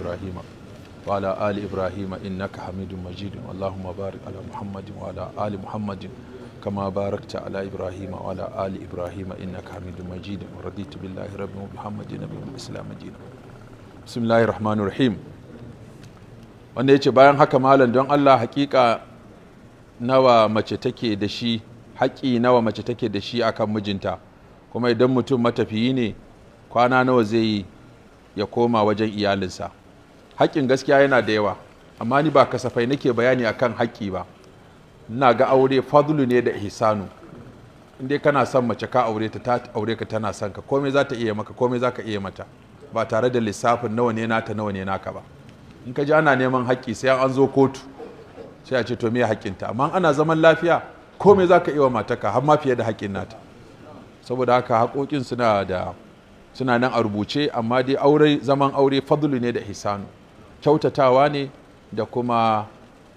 إبراهيم وعلى آل إبراهيم إنك حميد مجيد. اللهم بارك على محمد وعلى آل محمد كما باركت على إبراهيم وعلى آل إبراهيم إنك حميد مجيد. ورضيت بالله ربا وبمحمد نبيا وبالإسلام دينا. بسم الله الرحمن الرحيم. Wanda ya ce bayan haka, malam, don Allah hakika nawa mace take da shi, haƙƙi nawa mace take da shi akan mijinta? Kuma idan mutum matafiyi ne, kwana nawa zai yi ya koma wajen iyalinsa? Haƙƙin gaskiya yana da yawa, amma ni ba kasafai nake bayani akan haƙƙi ba. Ina ga aure fadlu ne da ihsanu. In dai kana son mace, ka aure ta, ta aure ka, tana son ka, komai za ta iya maka, komai za ka iya mata, ba tare da lissafin nawa ne nata, nawa ne naka ba. In ka ji ana neman haƙƙi, sai an zo kotu, sai a ce, "To, me haƙƙinta?" Amma ana zaman lafiya, komai za ka iya wa matarka, har ma fiye da haƙƙin nata. Saboda haka haƙoƙin suna nan a rubuce, amma dai aure, zaman aure fadlu ne da ihsanu, kyautatawa ne da kuma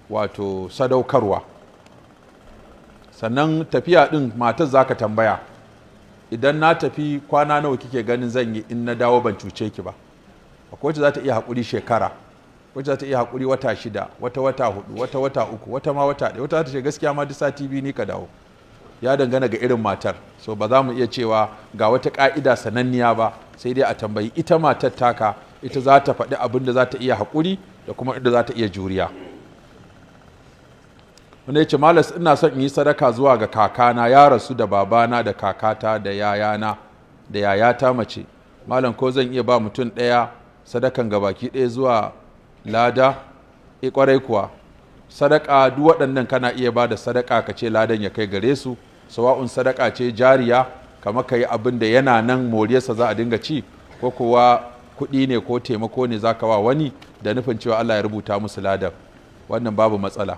wato sadaukarwa. Sannan tafiya ɗin, matar za ka tambaya, "Idan na tafi, kwana nawa kike ganin zan yi in na dawo ban cuce ki ba?" Akwai wacce za ta iya haƙuri shekara, wacce za ta iya haƙuri wata 6, wata wata 4, wata wata 3, wata ma wata 1, wata za ta ce, "Gaskiya ma duk sati 2 ni ka dawo." Ya dangana ga irin matar. So ba za mu iya cewa ga wata ƙa'ida sananniya ba, sai dai a tambayi ita matar taka. Ita za ta faɗi abin da za ta iya haƙuri da kuma inda za ta iya juriya. Wanda ya ce, "Malam, ina son in yi sadaka zuwa ga kakana, ya rasu, da babana da kakata da yayana da yayata mace. Malam, ko zan iya ba mutum ɗaya sadakan gabaki ɗaya zuwa lada?" E, kwarai kuwa. Sadaka duk waɗannan kana iya ba da sadaka ka ce ladan ya kai gare su, sawa'un sadaka ce jariya, kamar ka yi abin da yana nan moriyarsa za a dinga ci, ko kuwa kuɗi ne ko taimako ne za ka wa wani da nufin cewa Allah ya rubuta musu ladan. Wannan babu matsala.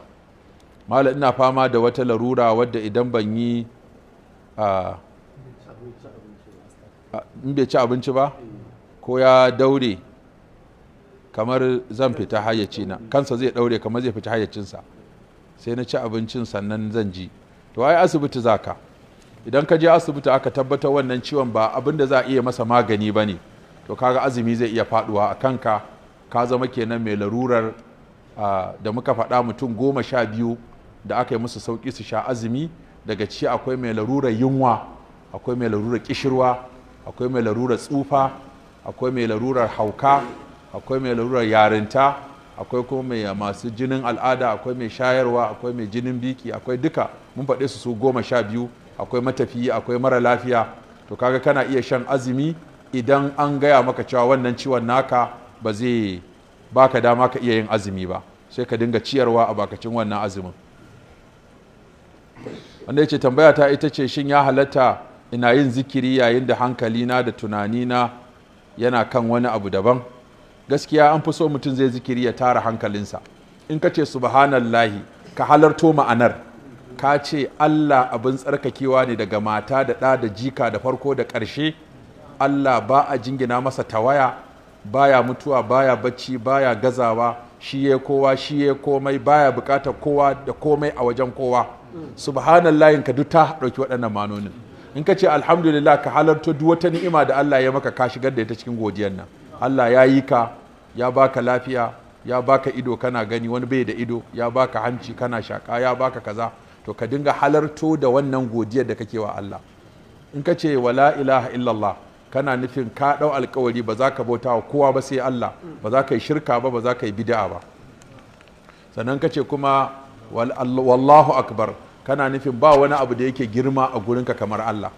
"Malam, ina fama da wata larura wadda idan ban yi in bai ci abinci ba ko ya daure kamar zan fita hayyacina, kansa zai daure kamar zai fita hayyacinsa, sai na ci abincin sannan zan ji." To, ai asibiti zaka. Idan ka je asibiti aka tabbatar wannan ciwon ba abin da za a iya masa magani ba ne, to kaga azumi zai iya faduwa a kanka. Ka zama kenan mai larurar da muka faɗa, mutum 12 da aka yi musu sauƙi su sha azumi. Daga ci akwai mai larurar yunwa, akwai mai larurar kishirwa, akwai mai larurar tsufa, akwai mai larurar hauka, akwai mai larurar yarinta, akwai kuma mai masu jinin al'ada, akwai mai shayarwa, akwai mai jinin biki, akwai duka mun faɗe su, su 12. Akwai matafiyi, akwai mara lafiya. To, kaga kana iya shan azumi idan an gaya maka cewa wannan ciwon naka ba zai baka dama ka iya yin azumi ba, sai ka dinga ciyarwa a bakacin wannan azumin. Wanda ya ce, "Tambaya ta ita ce, shin ya halatta ina yin zikiri yayin da hankalina da tunanina yana kan wani abu daban?" Gaskiya an fi so mutum zai zikiri ya tara hankalinsa. In ka ce "subhanallahi", ka halarto ma'anar. Ka ce Allah abin tsarkakewa ne daga mata da ɗa da jika da farko da ƙarshe. Allah ba a jingina masa tawaya, baya mutuwa, baya bacci, baya gazawa, shi ya kowa, shi ya komai, baya bukatar kowa da komai a wajen kowa. Subhanallahi ka duk ta ɗauki waɗannan ma'anonin. In ka ce "alhamdulillah", ka halarto duk wata ni'ima da Allah ya maka, ka shigar da ita cikin godiyar nan. Allah ya yi ka, ya baka lafiya, ya baka ido kana gani, wani bai da ido, ya baka hanci kana shaka, ya baka kaza. To, ka dinga halarto da wannan godiyar da kake wa Allah. In ka ce "wala ilaha illallah", kana nufin ka ɗau alkawari ba za ka bauta wa kowa ba sai Allah, ba za ka yi shirka ba, ba za ka yi bid'a ba. Sannan ka ce kuma "wallahu akbar", kana nufin ba wani abu da yake girma a gurinka kamar Allah.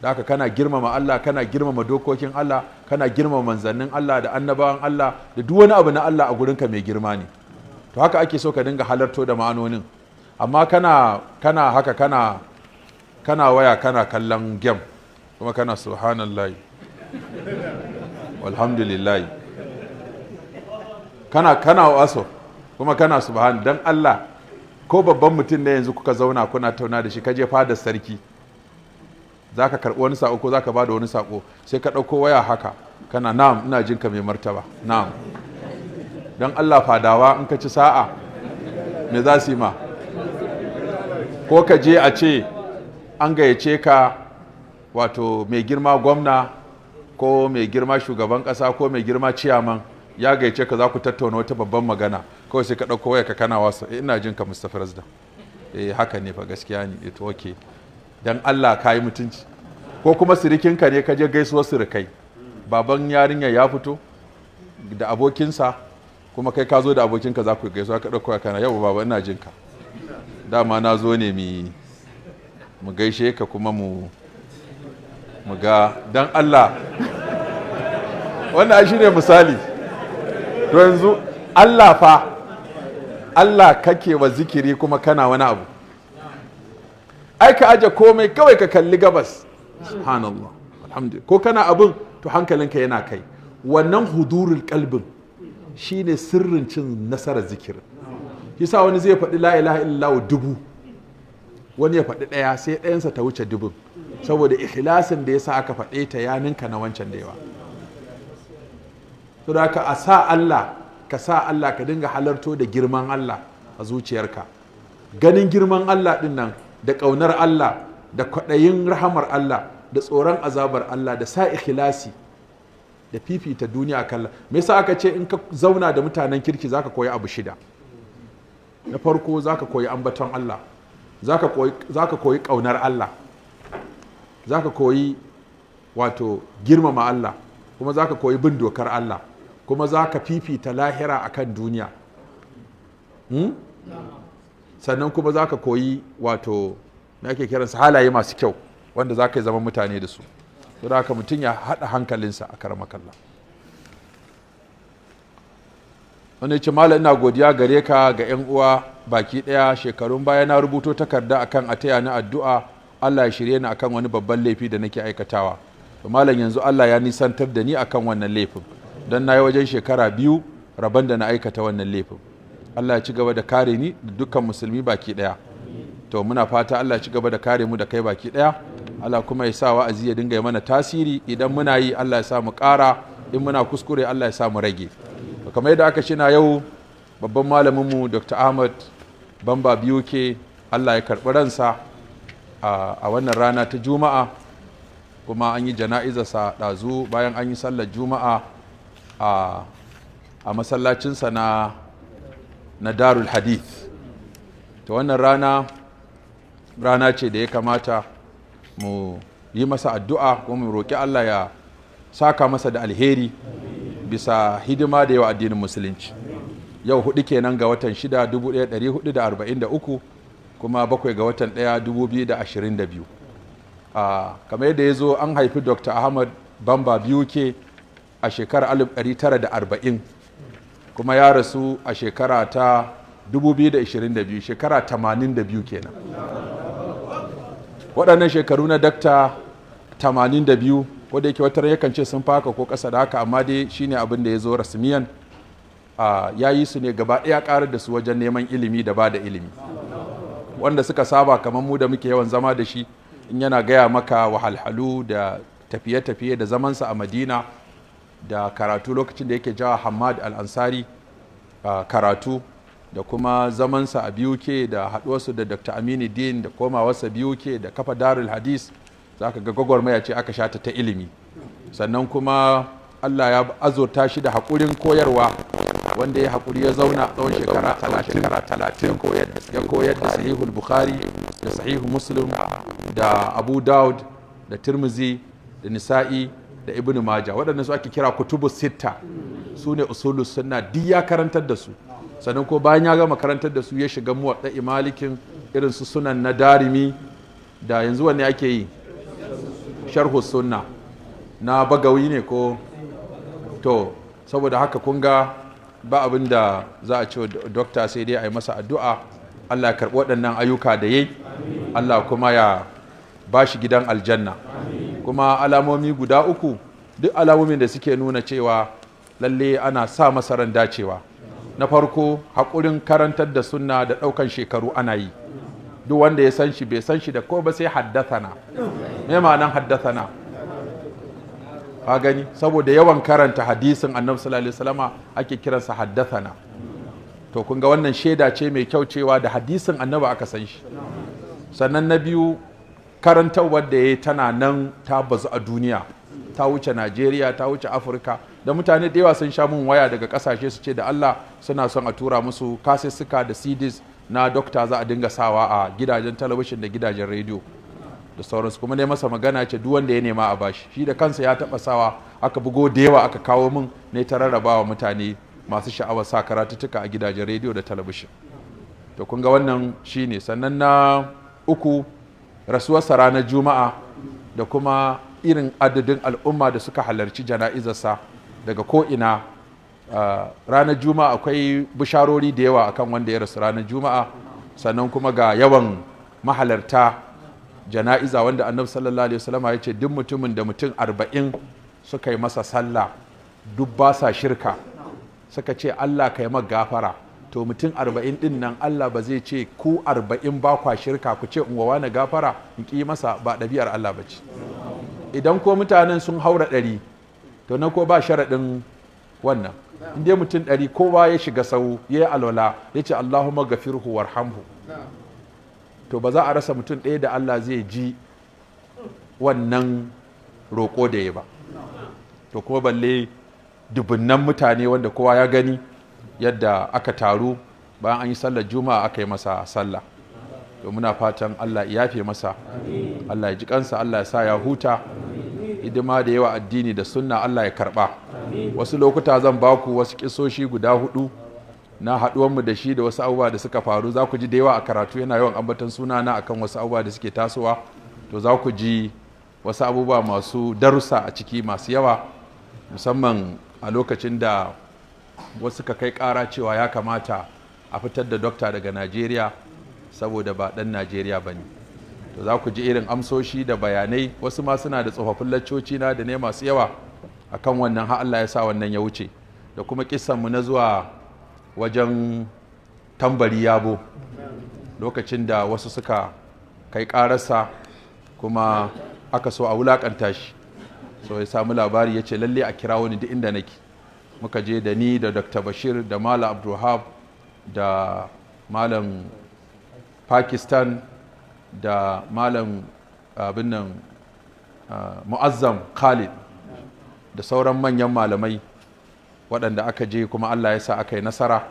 Da haka kana girmama Allah, kana girmama dokokin Allah, kana girmama manzannin Allah da annabawan Allah, da duk wani abu na Allah a gurinka mai girma ne. To, haka ake so ka dinga halarto da ma'anonin. Amma kana haka, kana waya, kana kallon game, kuma kana "subhanallahi walhamdulillah", kana waso kuma kana subhan, dan Allah, ko babban mutum ne yanzu kuka zauna kuna tauna da shi, kaje fadar sarki za ka karɓi wani saƙo ko za ka ba da wani saƙo, sai ka ɗauko waya haka kana, "Na'am, ina jin ka, mai martaba, na'am." Don Allah, fadawa in ka ci sa'a me za su yi ma? Ko ka je a ce an gayyace ka, wato mai girma gwamna ko mai girma shugaban ƙasa ko mai girma ciyaman, Ya gayyace ka za ku tattauna wata babban magana, kawai sai ka ɗauko waya ka kana wasa: "Ina jin ka, Mr. President. Eh, haka ne fa, gaskiya ne. Eh, to, okay." Dan Allah ka yi mutunci? Ko kuma sirikinka ne, ka je gaisuwar sirikai, baban yarinya ya fito da abokinsa, kuma kai ka zo da abokinka za ku gaisuwa, ka ɗauko kana: "Yau baba, ina jin ka. Dama na zo ne mu gaishe ka kuma mu ga." Dan Allah, wannan shi ne misali. To yanzu Allah fa, Allah kake wa zikiri kuma kana wani abu. Ai ka aje komai kawai ka kalli gabas, subhanallah, alhamdulillah. Ko kana abin, to hankalinka yana kai wannan hudurul kalbin, shine sirrin cin nasarar zikirin. Yasa wani zai faɗi la ilaha illallah 1000, wani ya faɗi ɗaya, sai ɗayansa ta wuce dubun, saboda ikhlasin da yasa aka faɗe ta ya ninka na wancan da yawa. To da ka a sa Allah, ka sa Allah, ka dinga halarto da girman Allah a zuciyarka. Ganin girman Allah din nan, da ƙaunar Allah, da kwaɗayin rahamar Allah, da tsoron azabar Allah, da sa ikhlasi, da fifita duniya kalla. Me yasa aka ce in ka zauna da mutanen kirki zaka koyi abu shida? Na farko, zaka koyi ambaton Allah, zaka koyi ƙaunar Allah, zaka koyi wato girmama Allah, kuma zaka koyi bin dokar Allah, kuma zaka fifita lahira akan duniya, Sannan kuma zaka koyi wato me ake kiransa, halaye masu kyau wanda zaka yi zama mutane da su. Saboda haka mutum ya haɗa hankalinsa a karamakalla. Wani ce: "Malam, ina godiya gare ka, ga 'yan uwa baki ɗaya. Shekarun baya na rubuto takarda akan a taya ni addu'a Allah ya shirye ni akan wani babban laifi da nake aikatawa. To malam, yanzu Allah ya nisantar da ni akan wannan laifin, don na yi wajen shekara 2 rabon da na aikata wannan laifin. Allah ya ci gaba da kare ni da dukkan musulmi baki ɗaya." To muna fata Allah ya ci gaba da kare mu da kai baki ɗaya. Allah kuma ya sa wa'azi ya dinga yi mana tasiri. Idan muna yi, Allah ya sa mu ƙara. In muna kuskure, Allah ya sa mu rage. To kamar yadda aka shina, yau babban malaminmu Dr. Ahmad Bamba BUK, Allah ya karɓi ransa a wannan rana ta Juma'a, kuma an yi jana'izarsa ɗazu bayan an yi sallar Juma'a a masallacinsa na Darul Hadith. To wannan rana, rana ce da ya kamata mu yi masa addu'a, kuma mu roƙi Allah ya saka masa da alheri bisa hidima da yawa addinin Musulunci. Yau 4 kenan ga watan 6 1443, kuma 7 ga watan 1 2022. Kamar yadda ya zo, an haifi Dr. Ahmad Bamba BUK a shekarar 1940, kuma ya rasu a shekara ta 2022, shekara 82 kenan. Waɗannan shekaru na dakta 82, wadda yake wata yakan ce sun faka ko ƙasa da haka, amma dai shine abin da ya zo rasmiyan, ya yi su ne gaba ɗaya ƙarar da su wajen neman ilimi da ba da ilimi. Wanda suka saba kamar mu da muke yawan zama da shi, in yana gaya maka wahalhalu da tafiye-tafiye da zamansa a Madina da karatu lokacin da yake jawa Hamad Al-Ansari karatu, da kuma zamansa a BUK, da haɗuwarsu da Dr. Aminu Din, da komawarsa BUK, da kafa Darul Hadis, za ka ga gwagwarmaya ce aka shata ta ilimi. Sannan kuma Allah ya azurta shi da haƙurin koyarwa, wanda ya haƙuri ya zauna tsawon shekara 30 ya koyar da Sahihul Bukhari da Sahihu Muslim da Abu Dawud da Tirmizi da Nisa'i da Ibn Maja. Waɗannan su ake kira kutubu sitta, su ne usulus sunna, duk ya karantar da su. Sannan ko bayan ya gama karantar da su, ya shiga Muwaɗɗa Malikin, irin su Sunan na Darimi, da yanzu wanne ake yi, Sharhu Sunna na Bagawi ne ko. To saboda haka kun ga ba abin da za a ce dokta sai dai a yi masa addu'a, Allah ya karɓi waɗannan ayyuka da yayi, Allah kuma ya ba shi gidan aljanna. Kuma alamomi guda uku, duk alamomin da suke nuna cewa lalle ana sa masa ran dacewa. Na farko, haƙurin karantar da sunna da ɗaukan shekaru ana yi. Duk wanda ya san shi, bai san shi da ko ba sai haddathana. Me ma'anan haddathana? Ka gani, saboda yawan karanta hadisin Annabi sallallahu alaihi wasallama ake kiransa haddathana. To kun ga wannan shaida ce mai kyau cewa da hadisin Annabi aka san shi. Sannan na biyu, karantarwar da ya tana nan ta bazu a duniya, ta wuce Najeriya, ta wuce Afirka. Da mutane da yawa sun sha mun waya daga kasashe su ce da Allah suna son a tura musu kasussuka da CDs na dokta, za a dinga sawa a gidajen talabishin da gidajen rediyo da sauransu. Kuma ne masa magana, ce duk wanda ya nema a bashi. Shi da kansa ya taba sawa aka bugo da yawa, aka kawo min, ne ta rarrabawa mutane masu sha'awar sa karatuttuka a gidajen rediyo da talabishin. To, kun ga wannan shine. Sannan na uku, rasuwarsa ranar Juma'a da kuma irin adadin al'umma da suka halarci jana'izarsa daga ko'ina ranar Juma'a. Akwai bisharori da yawa akan wanda ya rasu ranar Juma'a, sannan kuma ga yawan mahalarta jana'iza, wanda Annabi sallallahu alaihi wasallam ya ce duk mutumin da mutum 40 suka yi masa sallah, duk ba sa shirka, suka ce Allah ka yi gafara, to mutum 40 din nan Allah ba zai ce ku 40 ba kwa shirka, ku ce in wa na gafara in ƙi masa ba. Ɗabi'ar Allah ba ce. Idan ko mutanen sun haura 100, to na ko ba sharaɗin wannan. In dai mutum 100, kowa ya shiga sau, ya yi alwala, ya ce Allahumma gafirhu warhamhu, to ba za a rasa mutum ɗaya da Allah zai ji wannan roƙo da ya ba. To kuma balle dubunnan mutane, wanda kowa ya gani yadda aka taru bayan an yi sallar Juma'a aka yi masa sallah. To, muna fatan Allah ya yafe masa, Allah ya ji kansa, Allah ya sa ya huta. Hidima da yawa addini da sunna, Allah ya karba. Wasu lokuta zan baku wasu kisoshi guda hudu na haɗuwanmu da shi da wasu abubuwa da suka faru. Za ku ji da yawa a karatu yana yawan ambaton sunana akan wasu abubuwa da suke tasowa. To, za ku ji wasu abubuwa masu darussa a ciki masu yawa, musamman a lokacin da wasu ka kai ƙara cewa ya kamata a fitar da dokta daga Najeriya saboda ba ɗan Najeriya ba ne. To, za ku ji irin amsoshi da bayanai. Wasu ma suna da tsofaffin laccoci na da ne masu yawa akan wannan, har Allah ya sa wannan ya wuce. Da kuma mu na zuwa wajen Tambari Yabo lokacin da wasu suka kai ƙararsa kuma aka so a wulaƙanta shi. So ya samu labari, ya ce lalle a kira wani duk inda nake. Muka je da ni da Dr. Bashir da Malam Abdulwahab da Malam Pakistan da Malam abin nan Mu'azzam Khalid da sauran manyan malamai waɗanda aka je, kuma Allah ya sa aka yi nasara,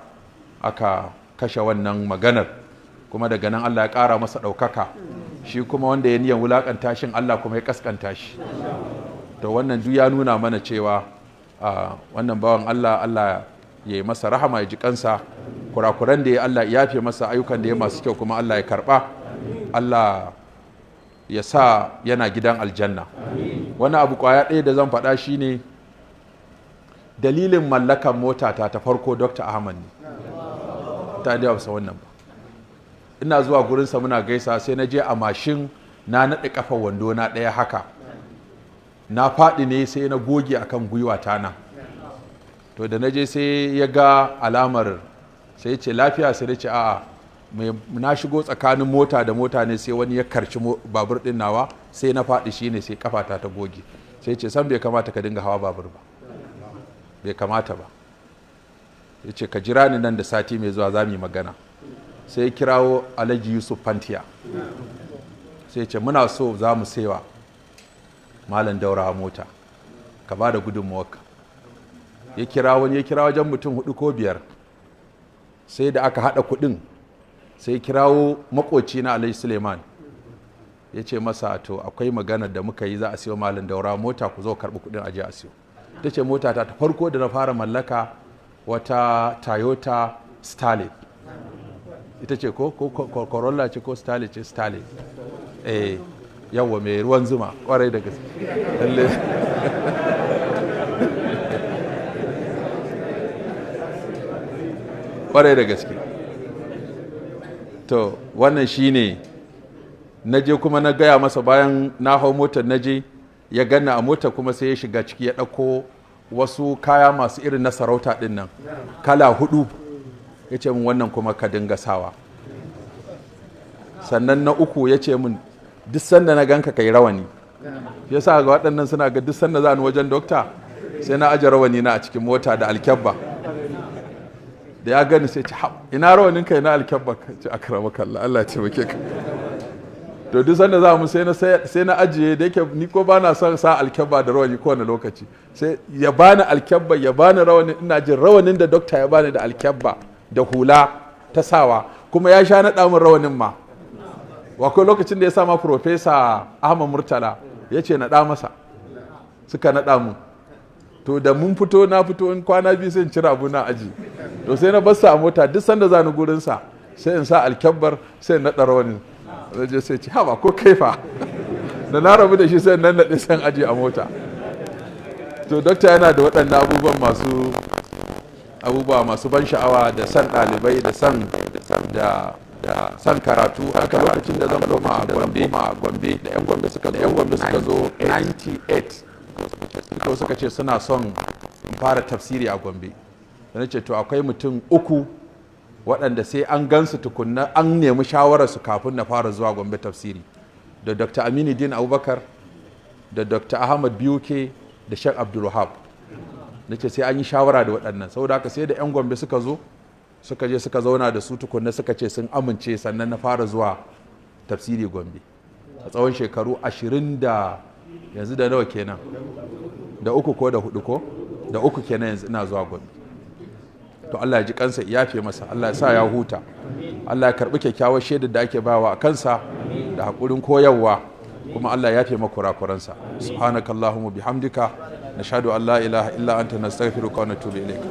aka kashe wannan maganar. Kuma daga nan Allah ya ƙara masa ɗaukaka, shi kuma wanda ya niyan wulaƙanta shin, Allah kuma ya ƙasƙanta shi. To, wannan duk ya nuna mana cewa wannan bawan Allah, Allah ya yi masa rahama, ya ji kansa. Kurakuran da ya, Allah ya yafe masa. Ayyukan da ya masu kyau kuma, Allah ya karɓa. Allah ya sa yana gidan aljanna. Wani abu kwaya ɗaya da zan faɗa shine dalilin mallakan motata ta farko Dr. Ahmad ne. Ta da wannan ba, ina zuwa gurinsa muna gaisa, sai na je a mashin, na naɗe ƙafa wando na ɗaya haka, na faɗi ne sai na goge akan gwiwa ta nan. To, da na je sai ya ga alamar, sai ya ce lafiya? Sai ya ce a'a, na shigo tsakanin mota da mota ne, sai wani ya karci babur ɗin nawa, sai na faɗi, shine sai kafata ta goge. Sai ce san bai kamata ka dinga hawa babur ba, bai kamata ba. Ya ce ka jira ni nan da sati mai zuwa, za mu yi magana. Sai ya kirawo Alhaji Yusuf Fantiya, sai ce muna so za mu saiwa Malam Daurawa mota, ka ba da gudunmawarka. Ya kira wani, ya kira wajen mutum hudu ko biyar, sai da aka haɗa kuɗin, sai kirawo makoci na Alhaji Suleiman, ya ce masa to akwai maganar da muka yi, za a siyo Malam Daura mota, ku zo karɓi kuɗin aje a siyo. Ta ce mota ta farko da na fara mallaka, wata Toyota Starlet ita ce, ko Corolla ce ko Starlet ce, Starlet, eh yawa, mai ruwan zuma, kwarai da gaske, lalle kwarai da gaske. To, wannan shine na je kuma na gaya masa. Bayan na hau motar na je, ya ganna a motar, kuma sai ya shiga ciki ya ɗauko wasu kaya masu irin na sarauta ɗin nan kala hudu, ya ce min wannan kuma ka dinga sawa. Sannan na uku ya ce min duk sanda na ganka kai rawani. Ya sa ga waɗannan suna ga duk sanda za ni wajen dokta sai na aje rawani na a cikin mota da alkyabba. Da ya gani sai ce ina rawanin kai na alkyabba? Ka ce akramaka Allah, Allah ya taimake ka. To duk sanda za mu, sai na ajiye. Da yake ni ko ba na son sa alkyabba da rawani kowane lokaci, sai ya bani alkyabba, ya bani rawani. Ina jin rawanin da dokta ya bani da alkyabba da hula ta sawa, kuma ya sha naɗa min rawanin ma. Akwai lokacin da ya sa ma Profesa Ahmad Murtala ya ce naɗa masa, suka naɗa mun. To da mun fito, na fito, in kwana 2 sai in cire abu na aji. To sai na bar a mota. Duk sanda za ni gurinsa, sai in sa alkyabbar, sai in naɗa rawanin. Zai je sai ce, "Haba, ko kaifa?" Da na rabu da shi, sai nan naɗe, sai aji a mota. To dokta yana da waɗannan abubuwan, masu abubuwa masu ban sha'awa, da san ɗalibai, da san da san karatu. Haka lokacin da zan koma a Gombe, da 'yan Gombe suka zo 98 ko suka ce suna son in fara tafsiri a Gombe, da na ce to akwai mutum uku waɗanda sai an gansu tukunna, an nemi shawararsu kafin na fara zuwa Gombe tafsiri: da Dr. Aminu Din Abubakar, da Dr. Ahmad Biuke, da Sheikh Abdulwahab. Na ce sai an yi shawara da waɗannan. Saboda haka sai da 'yan Gombe suka zo, suka je suka zauna da su tukunna, suka ce sun amince, sannan na fara zuwa tafsiri Gombe a tsawon shekaru 20 da yanzu da nawa kenan, da uku ko da hudu ko da uku kenan yanzu ina zuwa Gombe. To Allah ya ji kansa, ya yafe masa, Allah ya sa ya huta, Allah ya karbi kyakkyawar shaidar da ake bawa a kansa da haƙurin koyarwa, kuma Allah ya yafe masa kurakuransa. Subhanakallahumma bihamdika, nashhadu an la ilaha illa anta, nastaghfiruka wa natubu ilayk.